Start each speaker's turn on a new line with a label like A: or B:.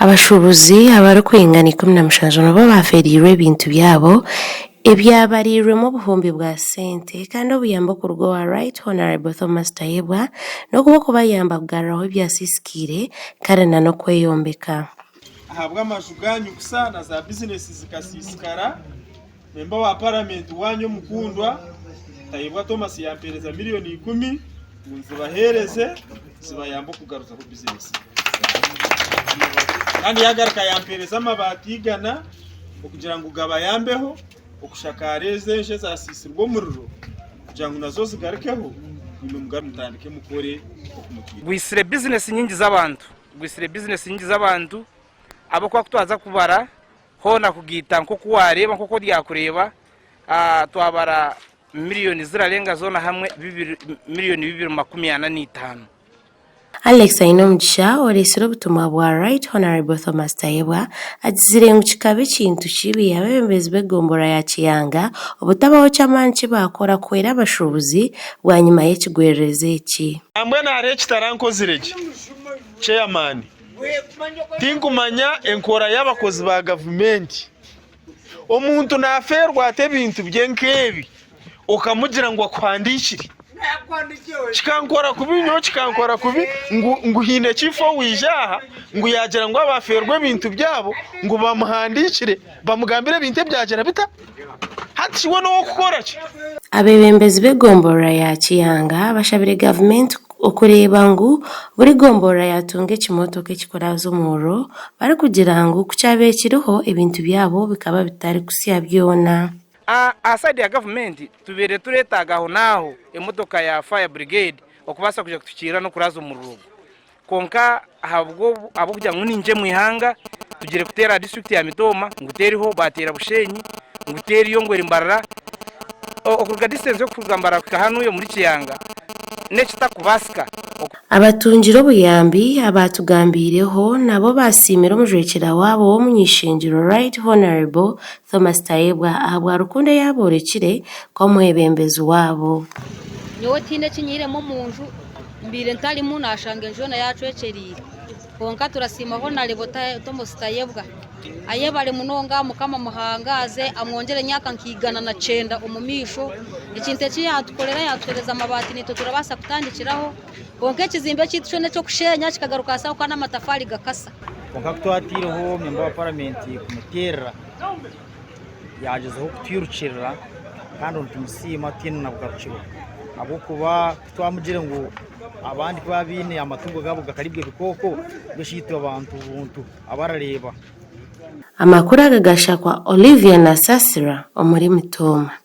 A: Abashuubuzi abarikwingana 17 nibo baafeereirwe ebintu byabo ebyabariirwemu obuhumbi bwa sente kandi obuyambi okuruga owa Right Honourable Thomas Tayebwa n'okuba okubayamba kugaruraho ebyasiisikaire kandi na n'okweyombeka.
B: Ahabw'amaju gaanyu kusa na za bizinesi zikasiisikara, Memba wa Paramenti waanyu omukundwa, Tayebwa Thomas yampeereza miriyoni ikumi ngu nzibaheereze zibayambe okugaruzaho bizinesi. Kandi yaagaruka yampeereza amabaati igana okugira ngu gabayambeho okushakaara ezo enju ezaasiisirwe omuriro kugira ngu nazo zigarukeho, naimwe mugaruke mutandike mukore oku mutwire.
C: Gwitsire bizinesi nyingi z'abantu, gwitsire bizinesi nyingi z'abantu ahabw'okuba ku twaza kubara Hoona kugaita nk'oku waareeba, nk'oku oryakureeba, twabara miriyoni zirarenga zoona hamwe miriyoni 245.
A: Alex Ainomugisha oreetsire obutumwa bwa Right Honourable Thomas Tayebwa agizire ngu kikaba ekintu kibi abeebembezi b'egomborora ya Kiyanga obutabaho ky'amaani ki baakora kuhwera abashuubuzi bwanyima y'ekigwererezi eki.
B: Mbwenu hariho ekitarankozire gye, Chairman. Tinkumanya enkora y'abakozi ba gavumenti. Omuntu naafeerwa ata ebintu bye nk'ebi okamugira ngu akuhandiikire? Kikankora kubi nyowe kikankora kubi ngu haine chiifu owaija aha ngu yaagira ngu abaafeerwa ebintu byabo ngu bamuhandiikire bamugambire ebintu ebyagira bita? Hati iwe n'ow'okukora ki?
A: Abeebembezi b'egomborora ya Kiyanga bashabire gavumenti okureeba ngu buri gomborora yaatunga ekimotoka ekikuraaza omuriro barikugira ngu ku kyabaire kiriho ebintu byabo bikaba bitarikusya byona.
C: Aha sayidi ya gavumenti tubaire tureetaaga aho n'aho emotoka ya fire brigade okubaasa kwija kutukiirira n'okuraaza omuriro ogu. Kwonka ahabw'okugira ngu niinye omu ihanga, tugiire kuteera aha disiturikiti ya Mitooma ngu teriho, baateera Bushenyi ngu teriyo ngu eri Mbarara. Okuruga disitansi y'okuruga Mbarara kuhika hanuya omuri Kiyanga n'ekitakubaasika.
A: Abatungire obuyambi abaatugambiireho nabo baasiimire omujwekyera waabo w'omuny'ishengyero Right Honourable Thomas Tayebwa ahabwa rukundo ei aboorekire nk'omwebembezi waabo.
D: Nyowe tihaine eki nyihairemu omu nju. Mbaire ntarimu naashanga enju yoona yaacwekyereire. Kwonka turasiima Honarebo Thomas Tayebwa. Ayebare munonga Mukama amuhangaaze amwongyere emyaka nka 190 omu maisho. Ekintu eki yaatukorera yaatuheereza amabaati naitwe turabaasa kutandikiraho. Kwonka ekizimbe ekyaitu kyona eky'okusheenya kikagaruka ahansi ahabw'okuba n'amatafaari gakasa.
E: Kwonka ku twataireho memba wa paramenti kumuteerera, yaagyezaho kutwirukirira kandi nitumusiima tutaine na bugarukiro ahabw'okuba ku twamugire ngu abandi ku baaba baine amatungo gaabo gakaribwa ebikooko, mbwenu shi itwe abantu buntu abarareeba.
A: Amakuru aga gashakwa Olivia Nasasira omuri Mitooma.